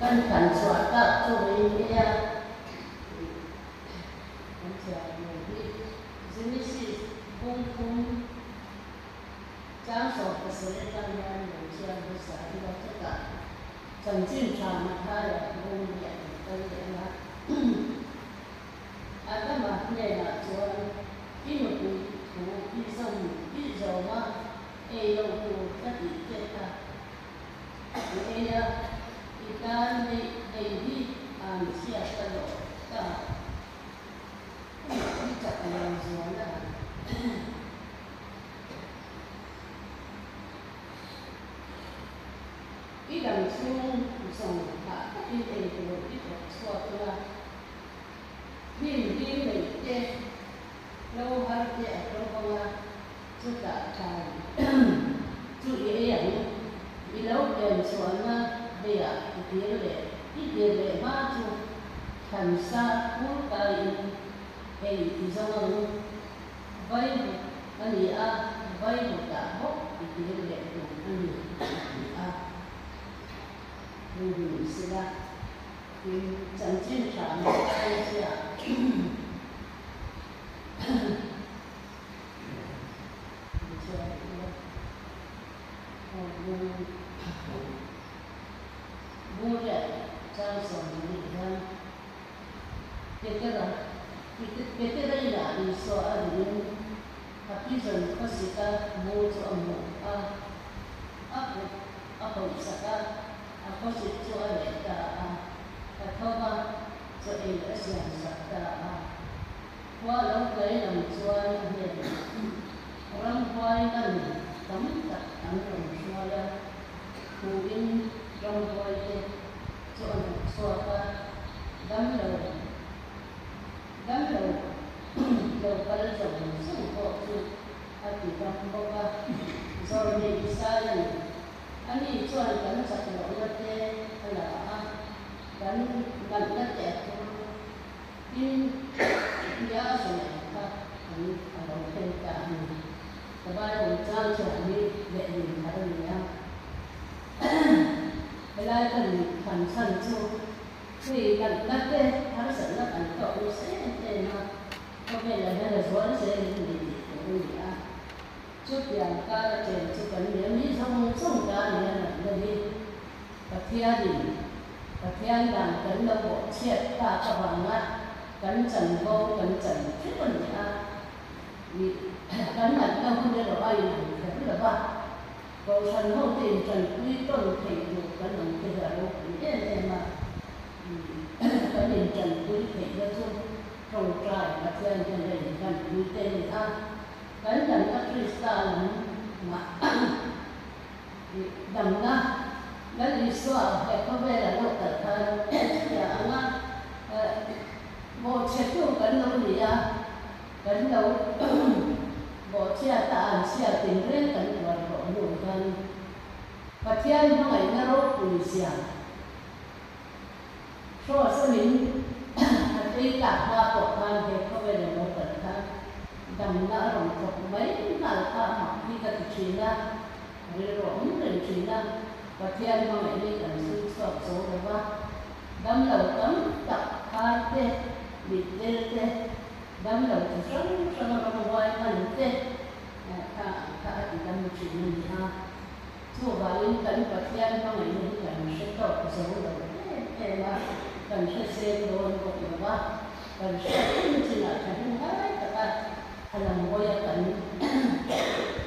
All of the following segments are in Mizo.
Kan thlan chhuah tak chu hei nia kan chhiar tur hi Genesis bung thum chang 17 atang hian lo chhiar hmasa ila chutah chanchin tha Mathaia bung hi a lo kal leh ang a. Adama hnenah chuan i nupui thu i zawm i zawm a, ei lo tur ka tih che kha. I ei a, i tan neih ei hi an chhiat ka lawh ta. I chak lo zual a. I dam chhung zawng hah takin ei tur i thawk chhuak la. Hnim hlim neih te, lo har te a to bawk a, chutah thlai chu i ei ang. I lo pian chhuahna leiah i kir leh i kir leh hma chu thlan sa phur kaiin ei i zawng ang. Vaivut a ni a, vaivutah bawk i kir leh tur a ni, a ti a. Hmuhhmuh sila. Tin, chanchin tha Mathaia chiah Bungriat chang 12 hian Petera Petera inah Isua a ringin a prison khawsika mu chu a hmu a, a kut a hawihsak a. A khawsik chu a leh ta a, a tho va, chaw ei a siam sak ta a. Khua lo tlai lam chuan a hnenah ramhuai man tam tak an rawn hruai a, khuin ramhuai te chu a hnawt chhuak a, damlo damlo lo kal zawng zawng pawh chu a ti dam bawk a, Zawlnei Isaian Ani chuan kan chak lohna te a la a, kan natna te a thur. Tin, tia zawlei kha an a lo thleng ta a ni. Ka Bible chang chhiah hi lehlin thar a ni a. Helai kan thlan chhan chu hei natna te harsatna kan tawk nasa em em a, khawvelah hian a zual zelin ni tih tur a ni a. Chutiang kar a chen chu kan ni a, mi zawng zawng ta ni a natna hi Pathianin Pathian dan kan lo bawh chhiat tak avanga kan chanvo kan chan theuh a ni a, ih kan natna hun erawh a inang kher lo va, Kohhran ho te intanpui tawn thei tur kan awm te hi a ropui em em a, ih kan intanpui theihna chu tawngtai Pathian hian a inhlanpui te a ni a. Kan damna Krista lam mah damna Lal Isua he khawvel a lo kal khan chutiang anga bawhchhetu kan lo ni a, kan lo bawhchhiat a an chhiat tinreng kan tuar tawh hnu khan Pathian hmangaihna ropui zia Kraws a min a tlei tak hma pawh khan he khawvel a lo kal kha damna a rawn thawk mai nghal kha a mak hi ka ti thin a, rilru a awm reng thin a, Pathian hmangaihna hi kan chhui chhuak zo lo va, damlo tam tak phar te, mitdel te, damlo chi hrang hrang a rawnghuai hman te kha kha a ti dam thin a ni a. Chuvangin kan Pathian hmangaihna hi kan hre tawk zo lo em em a, kan hre seng dawn bawk lo va, kan hriat chin chinah thahnem ngai taka a lam hawia kan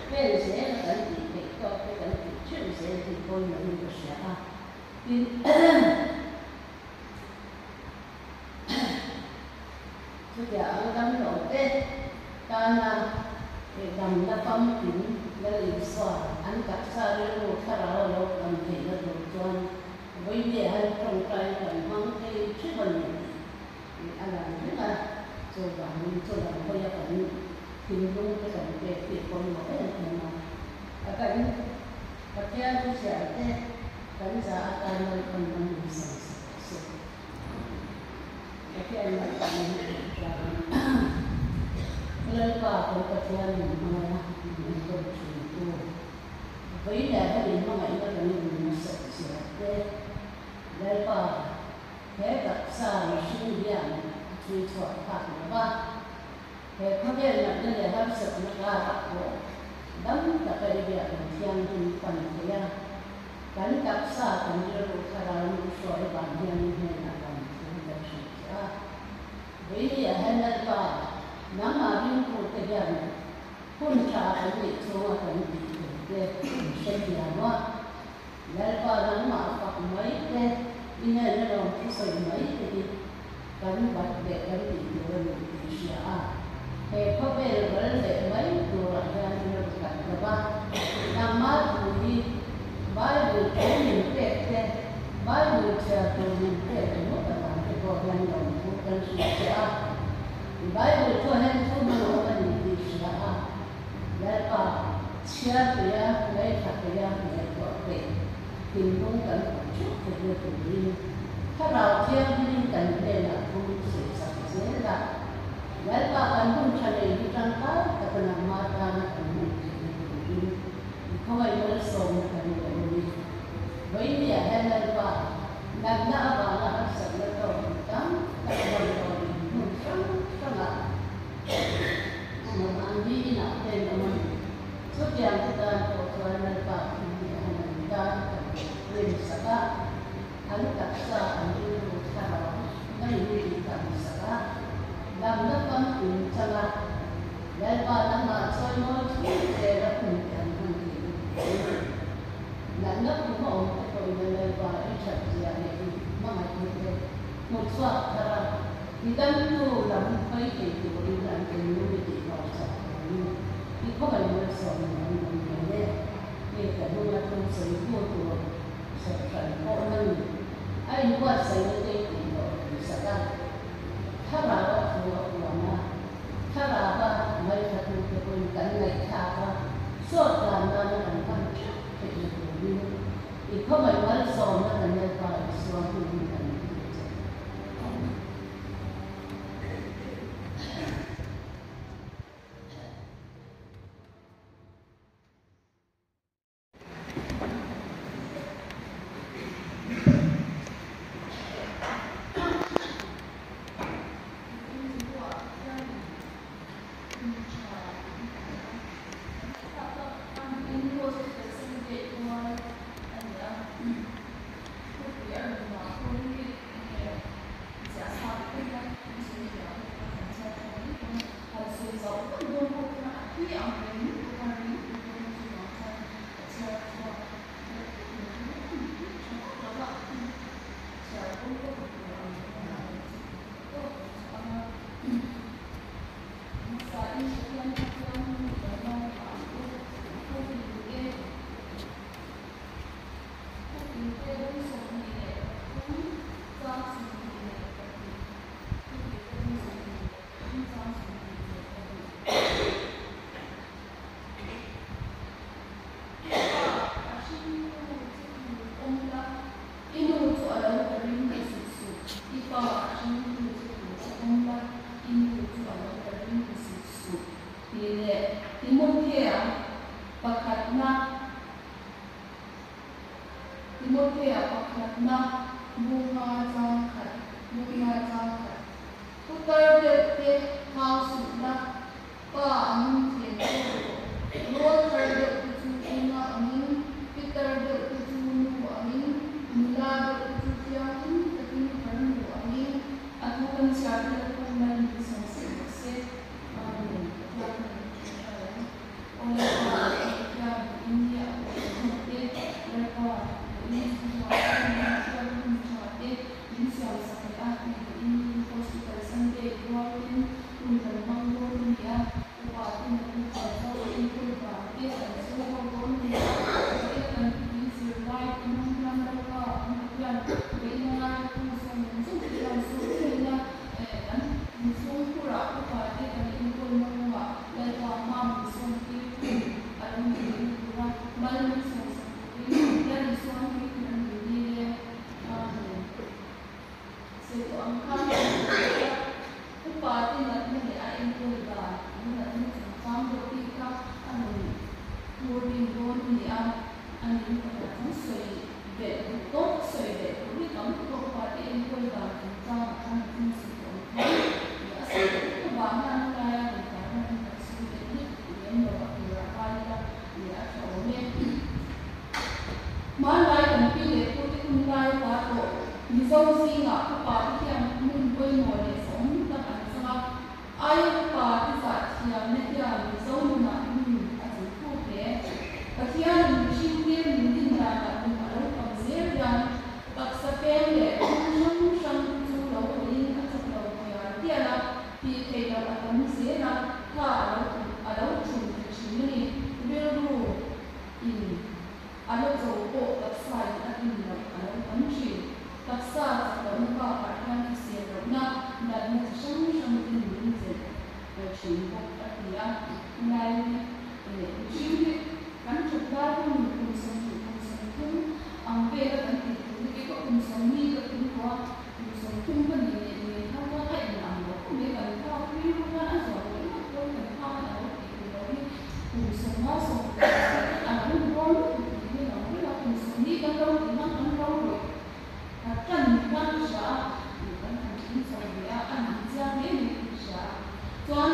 pen zel a kan tih theih tawk te kan tih theuh zel hi pawimawhin ka hria a. Tin, chutiang ang damlo te tana. Damna famkim Lal Isua an taksa rilru thlarau a lo dam theihna tur chuan vawiin han tawngtai kan hmang thei theuh a ni tih a lang reng a, chuvangin chu lam hawia kan thinlung te kan pek hi a pawimawh em em a. A kan Pathian thuchhiah te kan za atan Lalpan ram min sam sak rawh se. Pathian malsawmna hi a duh tlang a. Lalpa kan Pathian min hmangaih a, min enkawl thin tu. Vawi leh hian in hmangaihna kan in nasat zia te. Lalpa, he taksa mihring hian a thui chhuak phak lo va. He khawvel natna leh harsatna karah pawh dam taka i biak kan thianghlim pan thei a. Kan taksa kan rilru thlarau min hruai vang hian i hnenah lam thu kan hrilh che a. Vawinia hian Lalpa, nangmah ringtute hian hun tha kan neih chhunga kan tih tur te min hrethiam a. Lalpa nangmah fak mai te, i hnena lawm thusawi mai te hi kan bat leh kan tih tur a ni tih hria a. He khawvel ral leh mai turah hian i rawn kat lo va, nangmah thu hi Bible thu min pek te, Bible chhiar tur min pek ringawt avang te pawh hian lawmthu kan hrilh che a. Bible thuah hian thu hman a awm a ni tih hria a. Lalpa, chhiar peih a, ngaithla peih a, ngaihtuah peih, thinlung kan put theuh theihna turin Thlarau Thianghlimin kan hnenah thu min sawi sak zel a. Lalpa kan hun tha nei hi tangkai taka nangma tana kan hman theihna turin i khawngaih malsawmna kan lo a ni. Vawinia hian Lalpa, natna avanga harsatna tawk mi tam tak damdawiin hmun hrang hrangah Mahni inah ten awm a ni. Chutiang te tan pawh chuan Lalpa thil hi a han an tan kan rin sak a, an taksa an rilru thlarau mai hi tih tam sak a, damna famkim chang a, Lalpa lamah chawimawi thur zel a hun te an hman theih na turin natna kum a awm te pawhin a Lalpa i that zia leh i hmangaihna te hmuchhuak thar a, I damtu lam hawi thei turin an thinlung i tih hlawm sak turin i khawngaih malsawm in an awm thei e. Hei ka hnunga thu sawitu tur serhhran pawh nang a inbuatsaihna te i tih hlawh tih sak a. Thlarau a thu a puan a, thlarau a ngaithla te pawhin kan ngaihthlak a, sawt dan nana kan hman theuh theihna turin i khawngaih malsawmna kan Lalpa Isua hmingin kan dil che. I nu chu a lo ka ring ka zut suh, i pa a hringtu chu tu chu awm la, i nu chu a lo ka ring ka zut suh tih leh Timothea pakhatna Timothea pakhatna bunga chang khat bunga chang khat Putar deuh te hau suh la, pa angin thlem zawk rawh. Rawl thar deuh te chu unga angin, pitar deuh te chu nu angin, nula deuh te chu thianghlim takin farnu angin. A thu kan chhiar te Lalpan mal min sawm sak rawh se. Amen. Pathian kan lo ṭawngṭai ang. Aw Lalpa, Pathian, India a pawh kan hmu te, Lalpa, Vawiin chhungkua te, min hruai hun ṭha te, min siam sak leh a, hei vawiin Hospital Sunday rual ten hun kan hmang dawn a ni. Tur rin dawn a ni a, a nih pakhat chu sawi belh duh tawk sawi belh tur hi tam tawk party enkawl dan chungchangah khan a thil sawi tawh ang khan a sawi belh vek avang hian helaia rawn tarlan hi kan sawi belh lutuk lem lo a tirah vai ila leh a tha awm e. Hmanlai kan pi leh pute hun lai ta tawh Mizo zingah upa te hian hmun pawimawh leh sawm tak an chang a, Aia upa te zah thiamna hian Mizo nunah hmun a chei thuk hle. Pathianin mihring tir min din danah kum a lo tam zel hian taksa peng leh thil hrang hrang chu lo hawiin a chak lo tial tial a, tih theih loh a tam zel a, tha a lo a lo thum ta thin a ni. Rilru in a la cho pawh taksa in a tlin loh a lo tam thin. Taksa chak lohna bakah hian hrisel lohna natna chi hrang hrang ten min chelh thin bawk a ti a. Tunlai leh mihring hi kan that lai hun kum 20 kum 30 ang vela kan tih tur hi keipawh kum 40 ka tling tawh a, kum 30 ka nih leh nen khan chuan a inang lo khawp mai kan phak rilru khan a zual leh ngawt pawn kan phak a lo tih tur lo hi kum 50 20 a lo inrawn lutuk tih hi a lang reng a, kum 40 kan lo tih khan kan lo rawih a ṭan ni khan ka hria a, tih kan han tling chho ve a, a nih chiang hle mai ka hria a. Chuan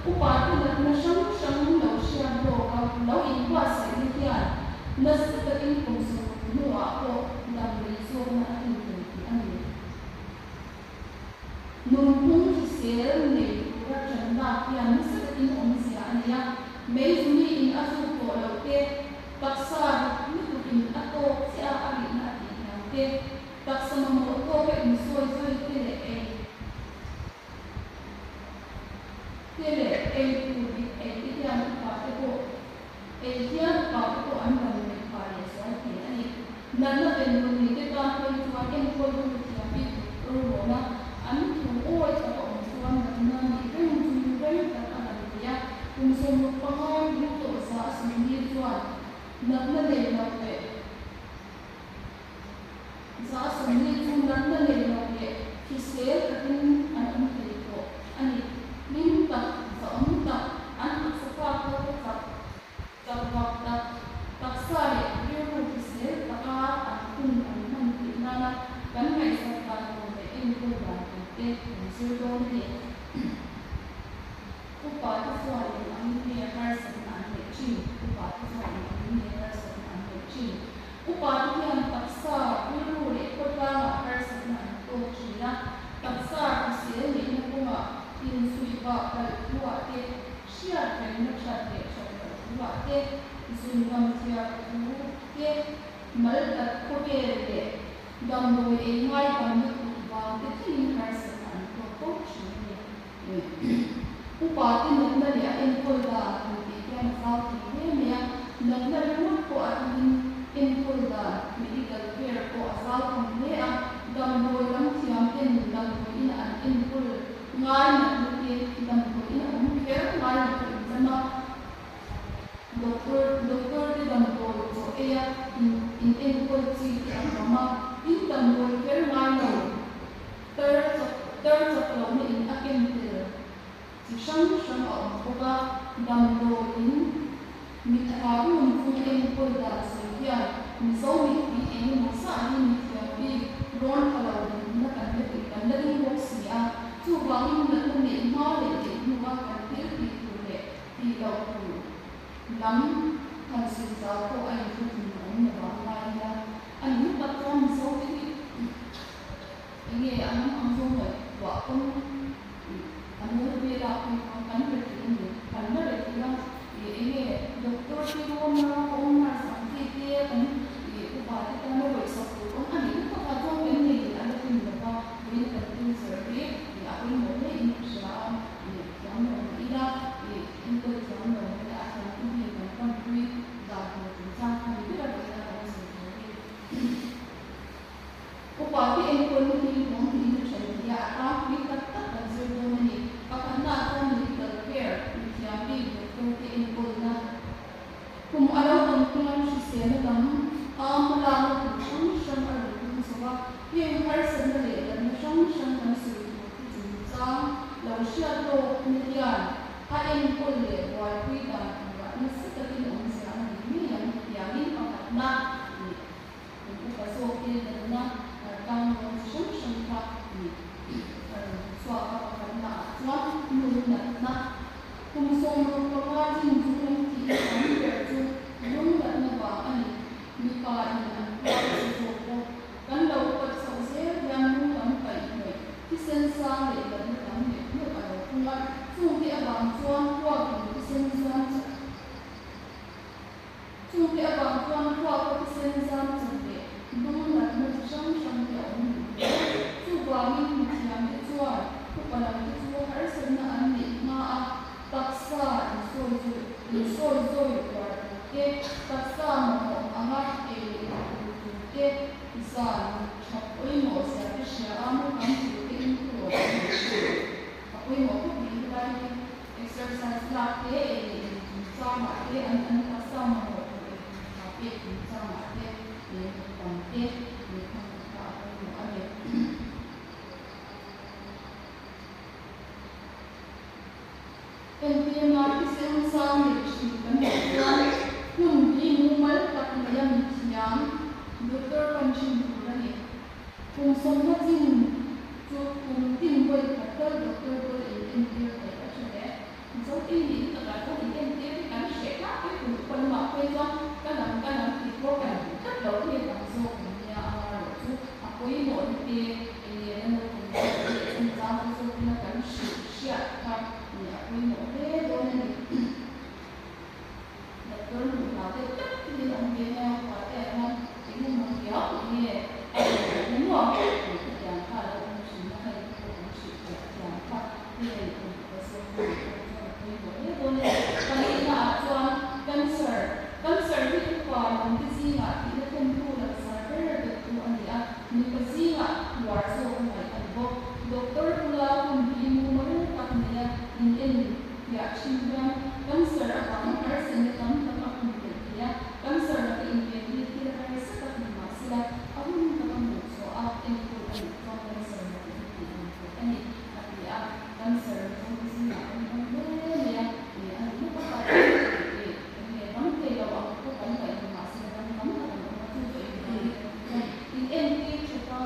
upa te natna hrang hrang lo hriat lawk a, lo inbuatsaihna hian nasa takin kum 60 hnuah pawh dam rei zawkna a tlin thei tih a ni. Nunphung hrisel nei tura ṭan lak hian nasa takin awmzia a nei a, meizumi in a zuk tawh loh te, Taksa rit lutukin a tawk chiah a, a rihna a tih hniam te, taksa mamawh tawka insawi zawi te leh ei te leh ei tur dik ei te hian upa te pawh ei hian upa te pawh an dam rei phah leh zual thei a ni. Natna benvawn nei te tan phei chuan enkawl tu thiam bik doctor rawna an thu awi tak a awm chuan natna nih reng chungin rei tak a dam thei a. Kum 65 tling tawh 140 chuan natna nei lo leh 140 chu natna nei lo leh hrisel takin an awm thei tawh a ni. Hlim tak, zahawm tak, an taksa fak ho te chak chak vak tak, taksa leh rilru hrisel taka an hun an hman theih nana kan ngaihsak dan tur leh enkawl dan tur te kan zir dawn a ni. Upa te chuan eng angin nge harsatna an neih thin? Upa te chuan eng angin nge harsatna an neih thin? Upa te hian taksa, rilru leh khawtlangah harsatna an tawk thin a. Taksa hrisel neihna kawngah insuih vah palh thuah te, hriat rengna that leh that loh thuah te, zunngam thiar thu te, mal tat khawvel leh damdawi ei ngai tam lutuk vang te thlengin harsatna an tawk fo thin a ni. Upa te natna leh a enkawl dan han tih hian a zau thei hle mai a, natna ringawt pawh a thlengin enkawl dan, medical care, pawh a zau tham hle a, damdawi lam thiam ten damdawi in an enkawl ngai natna te damdawi in a awm kher ngai lo pawh inzam a, doctor doctor te damdawi chaw ei a in in enkawl chi te a tam a, tin damdawi kher ngai lo. Tar chak tar chak lohna in a ken tel chi hrang hrang a awm bawk a, damdawiin mitha run chung enkawl dan sawi hian Mizo mipui eng emaw zah hi mithiam bik rawn pha lo dinhmun a kan la tih kan la ding bawk si a, chuvangin natna neih hma leh neih hnua kan thil tih tur leh tih loh tur lam han sawi zau pawh a inthlahrun a awm lo vang ngai ila a ni tak chuan Mizo te hi Enge a hnam ang zawng ngaihtuah pawn an lo vel a, hei kha kan re thei a ni, kan la re thei a, enge doctor te rawn a, home nurse ang chi te kan upa te tana rawihsak tur pawn a nih lutuk a, chuan kan nei in a la tlin lo va, vawiin kan thil zir hi a pawimawh hle in ka hria a, thiam lo mah ila, enkawl thiam lo mah ila a thiam tu hi kan pawnpui dan tur chungchang kha ni ber a vawiin a kan zir tur hi. Upa te enkawlna hi hlawm niin a then thei a, a tlangpui tak tak kan zir dawn a ni. Pakhatnaah chuan medical care, mithiam bik doctor te enkawlna. Kum a lo tam chuan hriselna lam a hmalakna tur hrang hrang a rawn tum chho a, heng harsatna leh natna hrang hrang kan sawi tur te chungchang lo hriat lawkna hian a enkawl leh buaipui dan turah nasa takin awmzia a nei. Pakhatna nih kum upa zawk te natna tlang dawn chi hrang hrang kha nih a rawn chhuak a. Pakhatna ah chuan lung natna kum 65 chin chung lam tihna tam ber chu lung natna vang a ni. Mipa in an tuar nasa zawk bawk. Kan lo upat chhoh zel hian lung lam kaih hnawih thisen sang leh natna tam neuh neuh a lo pung a, chungte avang chuan thluakin thisen zam chak Chungte avang chuan thluaka thisen zam chak leh lung natna chi hrang hrang te a awm duh hle. Chuvangin mithiamte chuan upa lamte chu harsatna an neih hma a, taksa insawi zawi uar tur te, taksa mamawh anga ei leh in tur tur te, zan tha pawimawh zia te hria a mu tam tur te in thu rawn an nei thin. A pawimawh khawp mai helai hi exercise lak te, ei leh in chungchangah te, an an taksa mamawh tur ei tur tha pek chungchangah te, mut tam te, lehkha hmuh kha a pawimawh a ni. Entirna thisen sang leh thin kan tih chuan hun hi mumal tak neia mithiam doctor pan thin tur a ni. Kum sawmna chin chu kum tin vawi khat tal doctor bula in entir theih a tha hle. Mizo te nih na takah chuan in entir hi kan hreh tlak te kum upa lamah phei chuan ka lam ka lam tih pawh kan duh tlat lo hi a tam zawk kan nia amaherawh chu a pawimawh na te enge na naupang zawk te leh chungchang te zawk ina kan hrilh hriat kha nih a pawimawh hle dawn a ni. Doctor hmuh hna deuh tak te hi an awm ve mai a, upa te ah hian eng emaw riau enge a rawn awm na nuam tih te thiam kha a lo awm thin a, hei te pawh kan hrilh hriat thiam kha hei kum upa zawk te nih pawh chuan a pawimawh hle dawn a ni. Pahnihna ah chuan cancer, cancer hi upa lam te zingah thihna thlentu langsar ber bettu a ni a, Mipa zingah hluar zawk a ngaih a ni bawk. Doctor bula hun hi mumal tak neia in en piah thin hian cancer avanga harsatna tam tak a hun theih thei a, cancer laka inven hi thil harsa tak ni mah sela a hun taka hmuh chhuah a enkawl a nih chuan cancer laka hi tih dam theih a ni, a ti a. Cancer mizote zingah kan awm hle mai a, ih a ni lawk a, ih enge dam thei lo ang pawh kan ngaih ni mah sela dam tam tak an awm a, chu chu engvang nge kan tih chuan In entir that a,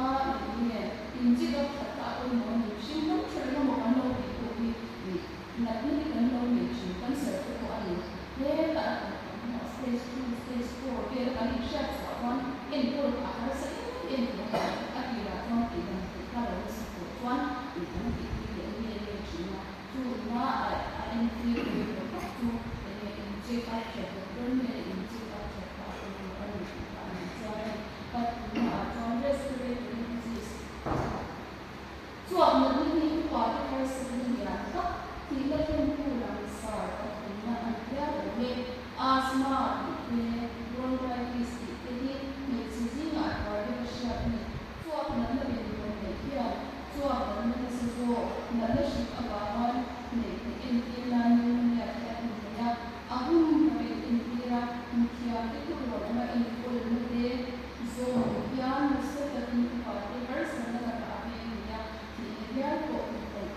ih nge in check up that kha a pawimawh a ni. Mihring dam tha reng emaw kan lo tih pawh hi ih natna hi kan lo nei thin, cancer te pawh a ni. Hetah a tam tak hunah stage 2, stage 4 vel a kan inhriat chhuah chuan enkawl kha a harsa em em tih a ni. A tirah chuan tih dam theih kha lo nasa tawh chuan ih kan tih pui leh nge nge thin a. Chu ina a entir pawimawh tak chu enge in check up that doctor nge in check up that kha a pawimawh a ni tih kha a ni chuan a ni. Pathumnaah chuan respiratory disease chuak natna hi upa te harsatna lian tak thihna thlentu langsar pathumna a ni hial awm e. Asthma tih te, bronchitis tih te hi hmeichhe zingah a tuar deuh a hriat a ni. Chuak natna benvawn neih hian chuak natna nasa zawk natna hrik avanga neih theih entir nan pneumonia te a thlen thei a. A hun tak in entir a, mithiamte thurawn anga enkawlna te zawm hian nasa takin upate harsatna lakah a veng thei a, thihna hial pawh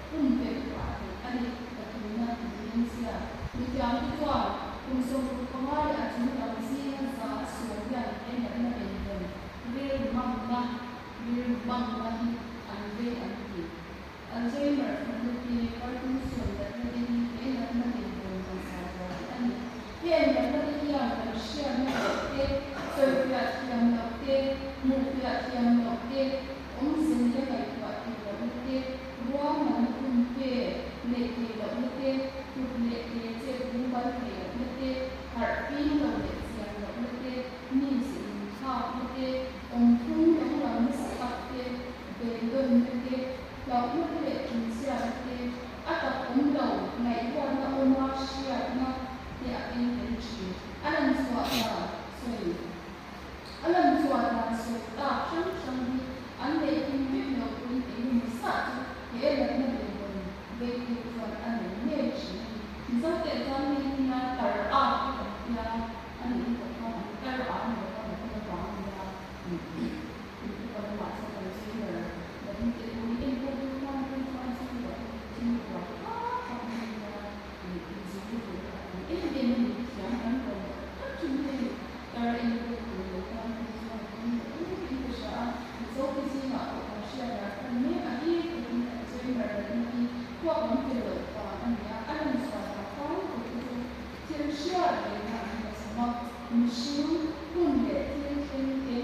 pumpelh phah theih a ni, pathumna dementia. Mithiamte chuan kum 65 leh a chung lam zinga 100% hian he natna benvawn rilru mangna rilru mangna hi an vei an ti. Alzheimer natna te, Parkinson natna te hi he natna benvawn langsar zual te a ni. Heng natna te hian kan hriatna loh te, sawifiah thiam loh te, hmuhfiah thiam loh te, awmze neia ngaihtuah theih lohna te, ruahmanna pumpe neih theih lohna te, kut leh ke chet mumal theih lohna te, harh fim lo leh chian lohna te, mi ze inthlakna te, awmphung danglam nasa tak te, beidawnna te, hlauhna te leh thinchhiatna te, a tak awm lo, ngaihruatna awma hriatna te a keng tel thin. A lan chhuah dan sawi A lan chhuah dan sawi tak hrang hrang hi an neih kim vek loh pawhin eng emaw zah chu he natna benvawn veitu chuan a nei ngei thin a ni. Mizo teh chuan hei hi nia tar âk te kan tia a nih hi tak khan an tar âk ni lova natna vang a nia. Upa lamah chuan Alzheimer natna te pawh hi enkawl tu tan pawh chuan chhungkua te thil buai thlak thlak mai a nia tih inzirtir tur kha a tam em em a ni. Thiam kan rawn tlat thin hi a ni. Tar enkawl tu Mihring, hun leh thil thleng te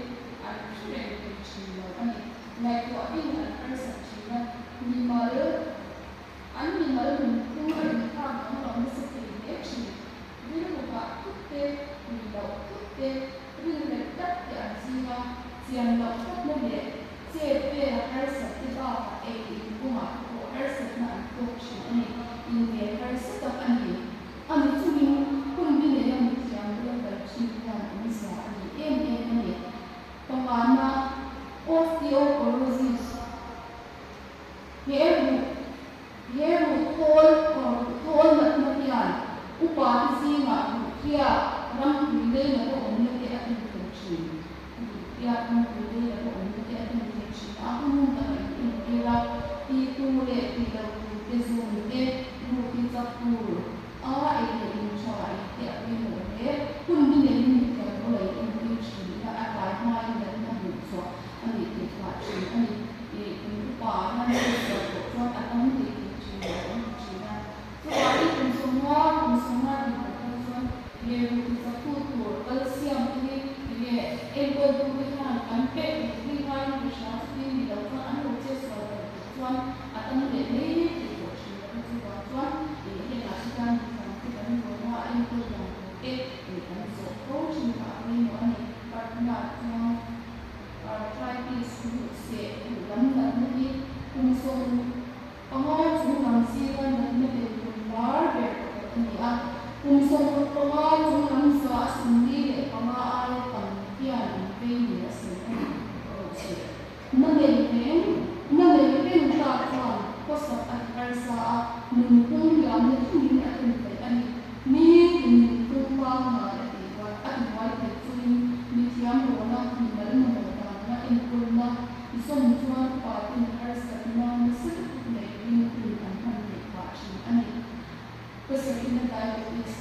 an hre reng thei thin lo a ni. Ngaihtuah bing an harsat thin a, mimal, an mimal nunphung a inthlak danglam nasa thei hle thin. Rilru hah thut te, tui loh thut te, rinhlelh tlat te an ching a, chian loh tlatna leh chet vela harsat te bakah ei in kawngah te pawh harsatna an tawk thin a ni. Innel harsa tak a ni. A ni chungin hun bi neia mithiam bula kal thin hian awmzia a nei em em a ni. Pangana, Osteoporosis, He ruh He ruh thawl or ruh thawl natna hian upa te zingah ruh tliak rampui lei laka awmna te a en thei thin. Ruh tliak rampui lei laka awmna te a en thei thin a, a hun taka in entir a, tih tur leh tih loh tur te zawm te, ruh ti chak tur a ei leh in tha ei te a pawimawh hle. Hun bi neiin mithiam pawl a in entir thin ila a tlai hmain natna hmuh chhuah a nih theih phah thin a ni. Ih kum upa ah hian hriatsual pawh chuan a tam thei thei thin lo an ti thin a. Chuvangin kum sawmnga kum sawmnga tih pawh kha chuan lehkhabu ti chaktu tur kalsiam te hi enge enkawltu te hian kan pek duh hi ngaiin ka hria chutin ni lo chuan an lo chetsual palh tawh chuan a tam leh mai thei tawh thin lo a. Chuvang chuan ih hengah te hian mithiam te kan rawn a, enkawl dan tur te ih kan zawh fo thin phah pawimawh a ni. Partner chuan. Arthritis, ruhseh, ruh lam natna hi kum 15 chung lam zinga natna tel tum lar ber pakhat a ni a. Kum 65 chung lam 45 aia tam hian an vei ni a sawi a ni. Ruhseh na nei reng na nei reng ta chuan khawsak a ti harsa a, nunphung liamna thlengin a en theih a ni. Ni tin nunphung pangngai a tih a tibuai thei chungin mithiam rawna mimal mamawh danna enkawlna zawm chuan upaten harsatna nasa lutuk nei rin hun an hman theih phah thin a ni. Pasarihna diabetes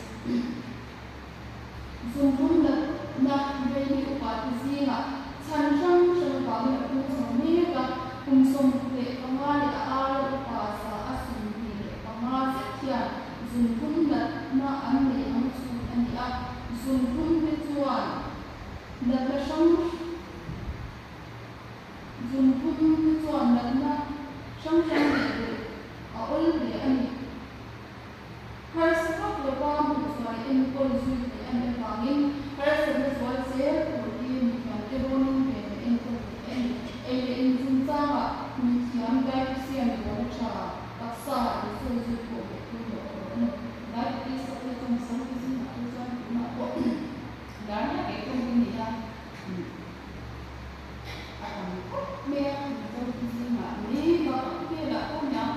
Zumrum natna vei hi upate zingah chhan hrang hrang avangin a pung chho mek a, kum 25 leh a aia upa 25% zet hian zumrum natna an nei ang chhut a ni a, zumrum te chuan natna hrang zumrum te chuan natna hrang hrang neih belh a awl hle a ni. Harsa vak lova hmuhchhuah leh enkawl zui theih a nih avangin harsatna zual zel tur hi mithiamte rawnin ve leh enkawl theih a ni. Ei leh in chungchangah mithiam dietitian rual a tha, taksa insawi zui pawh leh pawimawh tur a ni. Diabetes te phei chuan Mizo te zingah te chuan tunah pawh dar mek ei tum hi ni a, a tam khawp mai a, Mizo te zingah mai bakah khawvelah pawh niang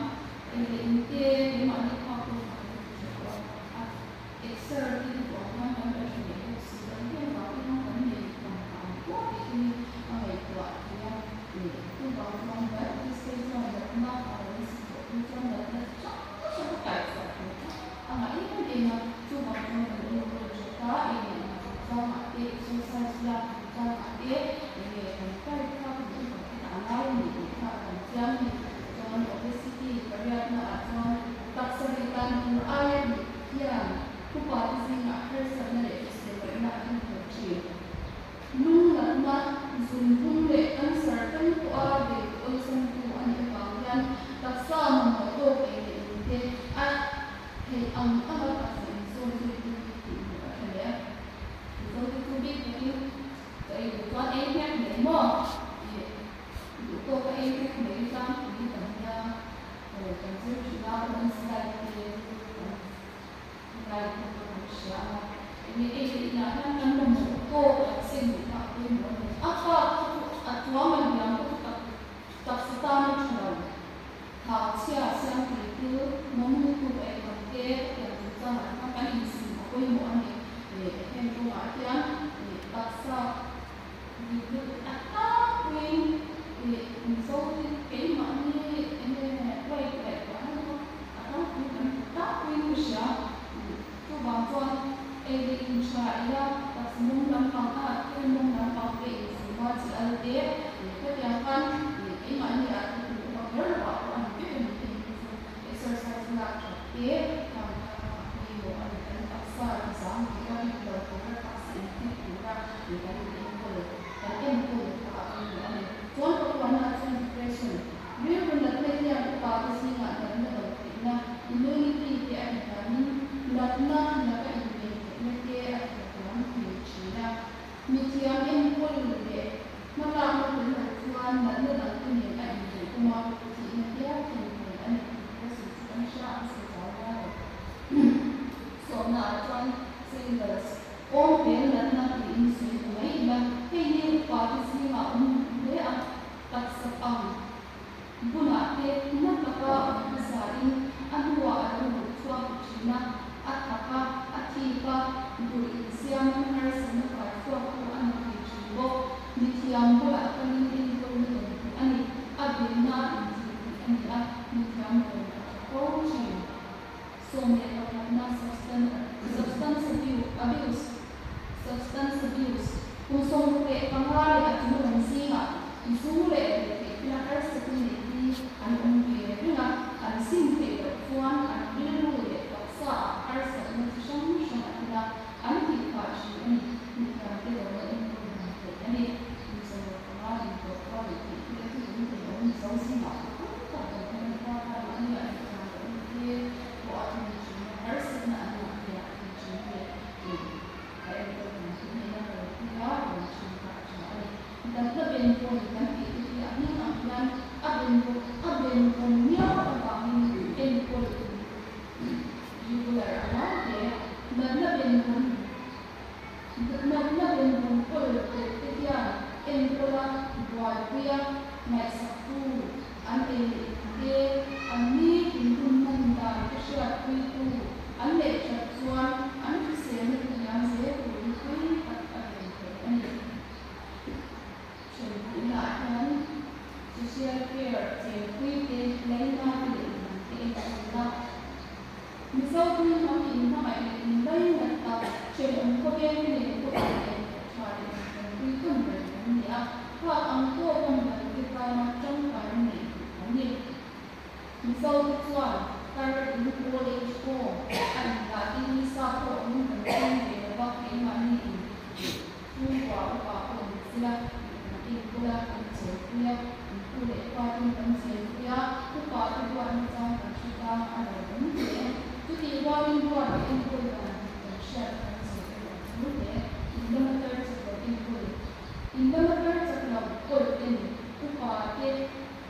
Ei leh in te keimahni phak pawh kha kan ti tha tawh a, a exer te hi duh ang khan kan la tha leh bawk si lo heng vang te khan kan nei tam phah ang pawh tih te hi a ngaihtuah thei a, chuvang chuan diabetes te chuan natna a lo nasa tawh phei chuan natna chi hrang hrang a kai chhuah tur kha a ngah em em a, chuvang chuan kan enkawl that a, ei leh in chungchangah te exercise lak chungchangah te enge kan diet kha kan upa te a ngai a ni tih kha a kan chiang a ni. Chuan obesity pariatna ah chuan taksa rih dan tur aia rih hian upa te zingah harsatna leh hrisel lohna a thlen thei thin. Lung natna, zunphung leh cancer thleng pawha bei ti awlsamtu a nih avang hian taksa mamawh tawk ei leh in te a theih ang anga taksa insawn zuitu hi tih hmuh a tha leh a. Mizo te chu bik takin ka ei duh chuan ei hmiak mai maw? Duh tawk a ei vek mai tlangpui kan nia kan zir thin a, balance diet te kan diet te pawh kan hria a, enge ei leh inah hian kan mamawh tawk a cheng duh kha a pawimawh a ni. A bak kha chu a tuang a liam kha chu tak taksa tan a tha lo. Thau chhia siam thei chu mawmlu tuk ei tam te hetiang chungchangah te khan kan insum a pawimawh a ni. Heng kawngah hian taksa Dik lutuk a tlangpuiin ih Mizo hi keimahni enge weight ngaihtuah na chu a tlangpui kan ti tlangpuiin ka hria. Chuvang chuan ei leh in tha ei a, taksa mawng lampang a thil mawng lampang te insuma chi al te hetiang khan ih keimahni ah te kum upa kher lo ah pawh a ni vek a ni heng hi chu exercise lak that te khang kha a pawimawh a ni. Kan taksa ti zang thei a rit lo tura taksa in fit. Kan enkawl kan enkawl kha a pawimawh a ni. Chuan pakuana ah chuan depression, rilru natna hian upa te zingah natna do theihna, immunity, te a tihniamin natna laka inven theihna te a tihniam thei thin a. Mithiam enkawl leh hmalakna tel lo chuan natna dang te nen a inzawm a, thihna hial thlen thei a ni. Depression chu kan hria ang sawi zau ngai lo. Sawmna ah chuan singles, awm fel natna tiin sawi ta mai ila, hei hi upa te zingah awm hle a, taksa pang bunah te na taka awm hmasain a hnuah a lo luh chhuak ta thin a, a thak a, a thip a, dur insiamin harsatna kai chhuaktu a ni thei thin bawk. Mithiam bulah kalin enkawlna dawn theih a ni, a venna inzir theih a ni a, mithiam rawn a tha fo thin. 11 na substance abuse, substance abuse, kum 15 leh a chung lam zingah zu leh ruihtheih thila harsatna nei hi an awm ve reng a, an sim theih loh chuan an rilru leh taksaah harsatna chi hrang hrang a thlen a, an tih phah thin a ni. Mithiamte rawna enkawl dan theih a ni. Kum 15 intawh kha ruihtheih thila hi awm thei lo Mizo zingah pawh tam tak kan awm a ni. Kha kha mahni ah mithiam loh na te pawh a thlen thin a, harsatna an mahni ah a thlen thin a ni. Ih a enkawl dan chu hnehna ka lo ti a, rawn thin kha a tha a ni. Natna ben vawn kan tih te hi a hming ang hian a ben vawn a ben vawn miau avangin enkawl regular a ngai hle. Natna ben vawn Natna ben vawn kawl telh te hian enkawl a, buaipui a, ngaihsaktu an ei leh in te, an ni tin hun hman dan te hriatpuitu an neih that chuan an hriselna te hniam zel tur hi tui tak a ven thei a ni. Ṭhenpuihnaah hian social care chenpui te, laina te leh midang te enkawlna. Mizo tui hnam in hmangaih leh in lainat tak ṭhenawm khawvel te nen pawh in enkawl ṭha leh inṭanpui tawn reng kan ni a, phak ang tawka midang te tana ṭangkaina neih duh kan ni. Mizo te chuan tar in old age home a indah te hi sap ho awmin kan ching ve lo va, keimahni in chhungkua upa pawh ni sela kan enkawl a, kan chenpui a, kan pu leh pa ten kan chenpui a, upa te duatna chang kan hre ta a lo awm hle. Chutih rualin duat leh enkawl dan dik kan hriat kan zir erawh a tul hle. In lama tar chak lo enkawl, in lama tar chak lo kawl ten upa te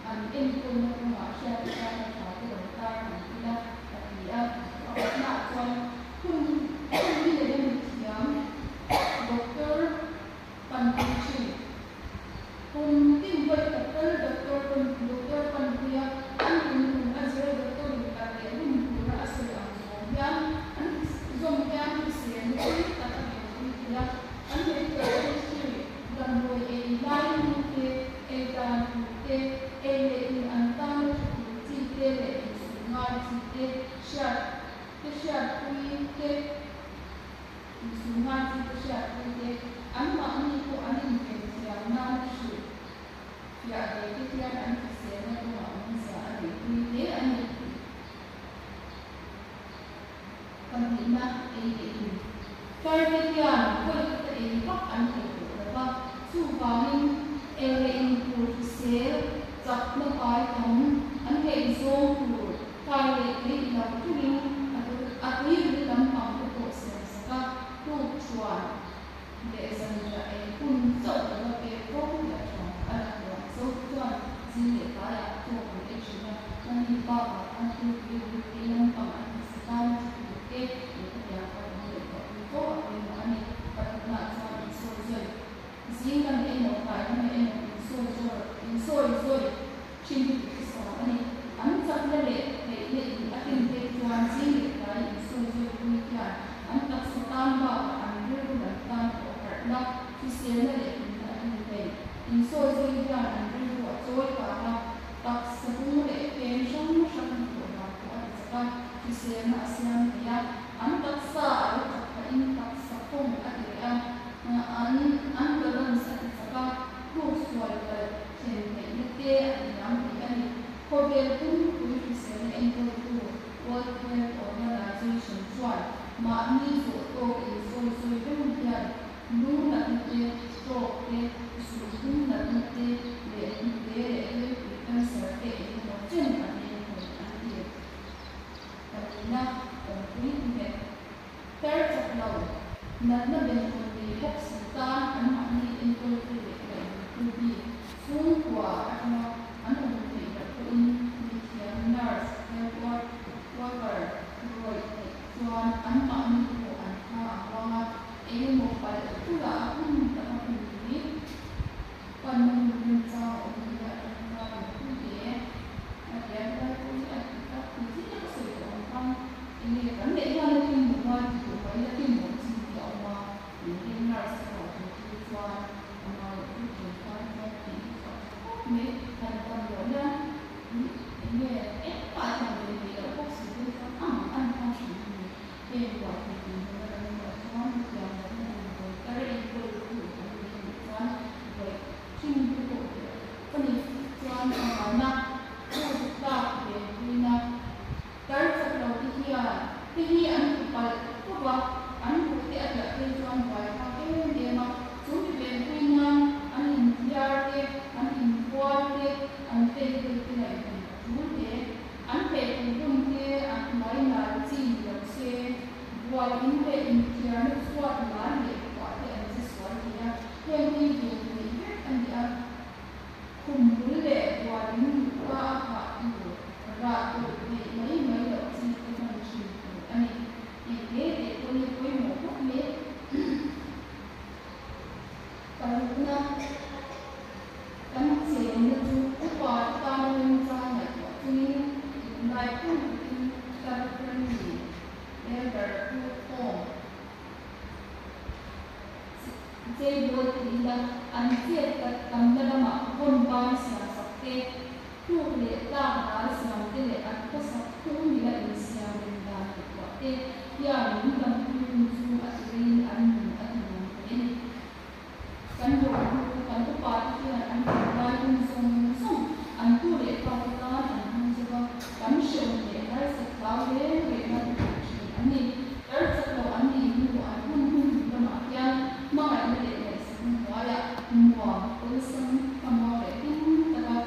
an enkawlna kawngah hriat atana tha te lo tar ang ila a ti a. Pakhatnaah chuan hun hun hi leh a mithiam doctor panpui thin. Kum tin vawi khat tal doctor pan doctor panpuia an dinhmun a zir doctor in kal leh hun tura a sawi ang zawng hian an zawm hian hriselna tui tak a venpui thei a. An medical history damdawi ei lai hnu te, ei dan tur te, ei leh in an tana tha tur chi te leh insum ngai chi te hriat te hriatpui te, insum ngai chi te hriatpui te, anmahni pawh an inven thiam nana hrilh fiah ve te hian an hriselna kawngah awmzia a neihpui hle a ni. Pahnihna ei leh in. Tar te hian vawi khata ei vak an thei tawh lo va, chuvangin ei leh in tur hrisel, chakna pai tam, an hei zawng tur tlai leh thei i lo turin a tui ril lampang te pawh siam sak a, tuk thuan leh zanriah ei hun chauh lova pek fo hi a tha. A la huam zo chuan zing leh tlaiah tawk an ei thin a, ani bakah khan thil tui ril ei lampang an hmasa tan a tha tur te leh khatiang kha kan ngaihtuah pui fo a pawimawh a ni. Pathumnaah chuan insawi zawi zing lam emaw tlai lam emaw insawi zawi insawi zawi thin hi duhthusam a ni. An chakna leh theihna in a rin phei chuan zing leh tlai insawi zawi pui hian an taksa tan bakah an rilru lam tan pawh harhna, hriselna leh hlimna a rin thei. Insawi zawi hian an rilru a chawi kang a, taksa bung leh peng hrang hrang hnathawh dan pawh a ti chak a, hriselna a siam thei a, an taksa a lo chak phahin taksa khawng a ti reh a, an an balance a ti chak a, tluk sual palh thlen theihna te a ti hniam thei a ni. Khawvel pumpui hriselna enkawltu World Health Organization chuan mahni zawh tawk insawi sawi reng hian Lu natna te, stroke te, zuhum natna te leh hnute leh rilpui cancer te eng emaw chen an enkawl an ti. Palina awmpui nghet tar chak lo, natna benvawn nei bawk si tan anmahni enkawltu leh ngaihventu bik chhungkua atanga an awm theih loh pawhin mithiam nurse, health worker rawih theih chuan anmahni pawh an hma a huang a, eng emaw palh bulah a hun taka hmunpui panna hun remchang a awm thei a, tangka in pui hle a ti a, helai pawh hi a dik a, nichin a ka sawi tawh ang khan eng nge kan neih hian a tin duh a, ti duh mai la tin mawh chin hi a awm a, eng nurse te pawh tur chu chuan a ngai loh pui thei tan chuan tih hi chu a tha khawp mai, han dam loh hian eng nge engmah thiam ve theih loh bawk si te chuan a mang an hmang thin a ni. Heng ruah thei tih hmuna kan ruah chuan hetiang lohna damdawi tar enkawl tu kan nei a nih chuan ruaih thin te pawh hi a tha ni. Chuan pangana phut tlak ve puina tar chak lo te hian te hi an ti palh khawp a, an ruh te a tliah phei chuan buai thlak em em a, chu mi ven pui nan an inthiar te, an inbual te, an vei vel te ngaihven a tul hle. An pheikhawk bun te a hnuai nal chi ni lo se, bual in leh inthiarna chhuat nal leh khuah te an che sual thei a, heng hi ven theih vek a ni a. Khum bul leh bual in luhka a phah tur rah tawlh theih mai mai loh chi te hman thin tur a ni. Heng te te pawh hi pawimawh khawp mai. Parukna. Kan chenna chu upa te tana remchang ngaihtuah chungin tunlai phung takin tar friendly, elder proof home, cheibawl ti ila an chet tak tamna lamah vawn ban siam sak te, tluk leh tlak dal siam te leh an khawsak phung mila insiam rem dan ngaihtuah te hian min dampui hun chu a tireiin an nun a tinuam thei a ni. Kan rawhnu, kan upate hian an thinlai hun zawng zawng an tu leh fate tan an hmang zo va, kan hreawm leh harsat hlau reng reng a duh thin an ni. Tar chak lo an nih hnu an hun hun hnu lamah hian hmangaihna leh ngaihsakna hnuaiah nuam, awlsam, thlamuang leh hlim taka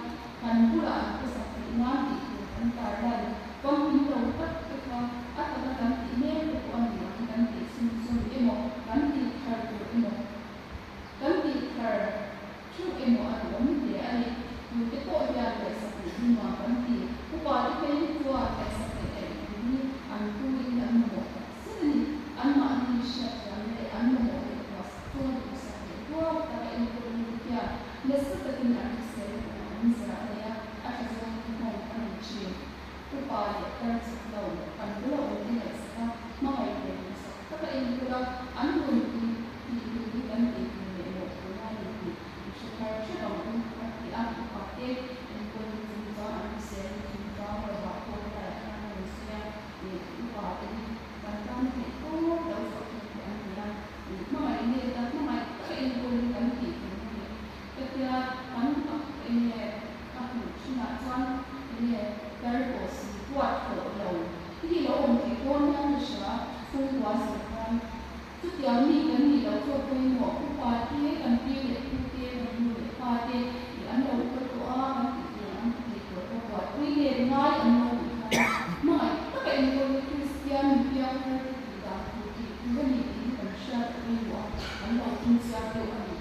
kan bulah an khawsak theih nan tih tur kan tarlan famkim lo tak te kha a taka kan tih mek te pawh a ni ang kan tih chhunzawm emaw kan tih thar tur emaw kan tih thar theuh emaw a duhawm hle a ni. Tute pawh hian ngaihsak leh hi nuam kan ti. Upa te phei hi chuan ngaihsak leh ngaihven hi an tuin an mamawh tak zet a ni. Anmahni hriatthiamna leh an mamawh ngaihtuah sak chuan duhsak leh duat taka enkawl nu te hian nasa takin an hrisel kawngah awmzia a nei a, a tha zawngin nghawng a nei thin. Upa leh tar chak lo, kan bula awm te ngaihsak a, hmangaih leh duhsak taka enkawl a, an nun tih tih hlim hi kan tih tur leh mawhphurhna a ni tih i hre thar hrep ang u a ti a, upa te enkawl na chungchang an hrisel na chungchang rawhah pawh helaiah hian a rawn sawi a, ih upa te hi kan tan theih tawp lo chhuah thei tih an ni a, ih hmangaih let a, hmangaih taka enkawl hi kan tih tur a ni. Ka tia kan eng nge ka hmuh thinah chuan eng nge tar tawh si huat hlawh lo hi hi lo awm theih dawn hian ka hria chhungkua zir khan chutiang mi kan nih loh chu a pawimawh upa te kan pi leh pu te kan nu leh pa te ih an lo upa tawh a kan tih tur an ti thei tawh lo buaipui let ngai an lo nih khan hmangaih taka enkawl hi Kristian mi piangthar te tih dan tur tih tur a ni tih hi kan hriat a pawimawh a kan lo phunchiar deuh a ni.